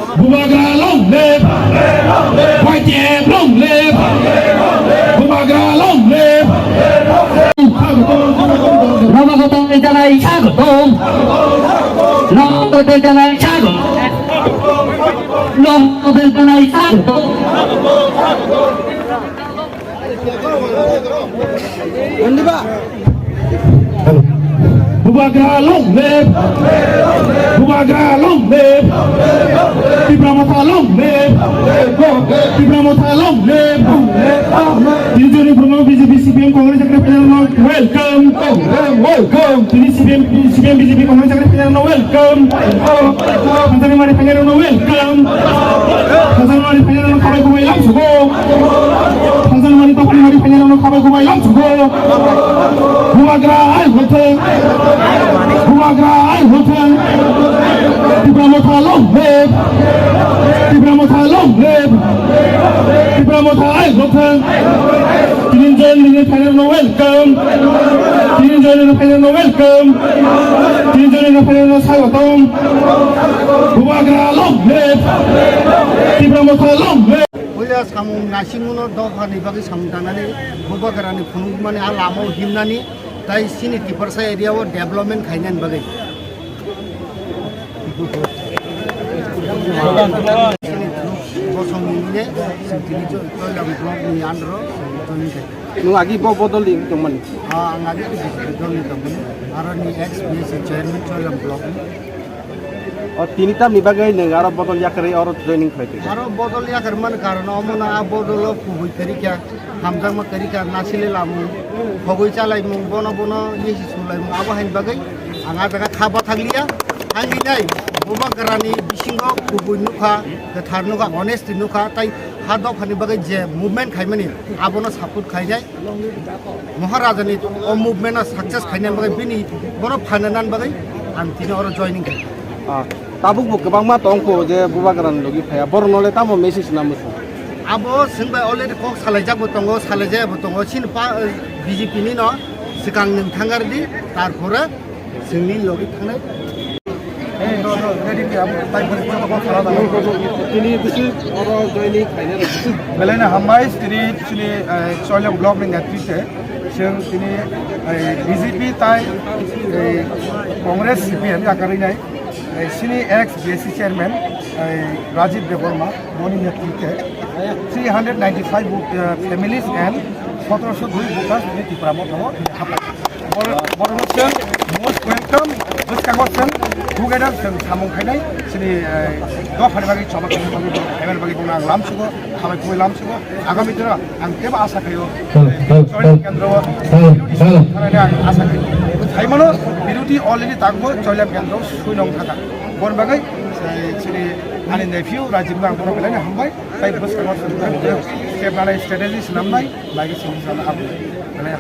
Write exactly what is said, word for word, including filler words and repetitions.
Bubagra long live! Y T F long live! Bubagra long live! Rama Gotong Jalai Sagotong! Rama Gotong Jalai Sagotong! Rama Gotong Jalai Sagotong! Bubagra long live! Bubagra long live! Tipra Motha long live! Tipra Motha long live! Tini joni promo B J P, C P M, Congress, Secretary, welcome! Welcome! Tini C P M, C P M, B J P, Congress, Secretary, welcome! Thansanimari phainairokno welcome. Thansanimari phainairokno khabai khubai lamsugo. Thansanimari tokhanimari phainairokno khabai khubai lamsugo. Bubagra ai hothwng. Bubagra ai hothwng. Tipra Motha long live. Tipra Motha long live. Tipra Motha ai hothwng. Tini joni ni phainairokno welcome. Tini joni ni phainairokno welcome. Tini joni ni phainairokno swagotom. Bubagra long live! Tipra Motha long live! Puila samung naisingmano dophani bagwi samung tangnani, Bubagrani phunukmani a lamao himnani, tai chini Tiprasa area o development khainani bagwi. Chini bosongni hwnwi chwng tini Choilam block ni under o chwng joining khai. Nwng agi bo bodol ni tongmani? Ah, ang agi to B J P dol ni tongmani. Aro ni ex B S C chairman Choilam block ni. O tini tamni bagwi nwng aro bodol yakarwi oro joining khlai tongkha? Aro bodol yakarmani karon omo no a bodol o kubui kwrwi kha, hamjakma kwrwi kha, nasile lamung, khogwi chalaimung, bono bono yesi sulaimung, abo haini bagwi ang a jaga kha bathakliya. Ang hinai Bubagrani bisingo kubui nukha, kwthar nukha, honesty nukha, tai ha dophani bagwi je movement khaimani abono support khainai. Maharajani o movement no success khaina bagwi bini bono phananani bagwi ang tini oro joining khaikha. Ah, tabuk bo kwbangma tongkho je Bubagrani logi phaiya, borokno le tamo message na muchung? Abo chwng bai already kok salaijak bo tongo, salaijaya bo tongo, chini pa, B J P ni no swkang nwng thangar di, tarpore chwngni logi thangnai. Tini bisi oro joining khaina rw. Belai no hambai, tini chini, eh, Choilam block ni netritwe chwng tini, eh, B J P tai, eh, Congress C P M yakarwi nai, eh, chini ex B S C chairman, eh, Rajib Debbarma boni netritwe three hundred ninety-five, eh, families and sotoroso dui voters tini Tipra Motha o tini hapai. Bor-, borokno chwng most welcome, bwskango chwng together chwng samung khainai, chini, eh, dophani bagwi choba khainai bagwi, khainai bagwi bono ang lamsugo, khabai khumui lamsugo. Agami dino ang teibo asa khaio, Choilam kendro o thanai ang asa khaio. Saimano birodhi already tangbo Choilam kendro sui nong thaka. Boni bagwi, eh, chini ani nephew Rajib no ang bono belai no hambai, tai bwskango chwng step nanai strategy swnamnai. Lagi sini sana apa? Mana ya?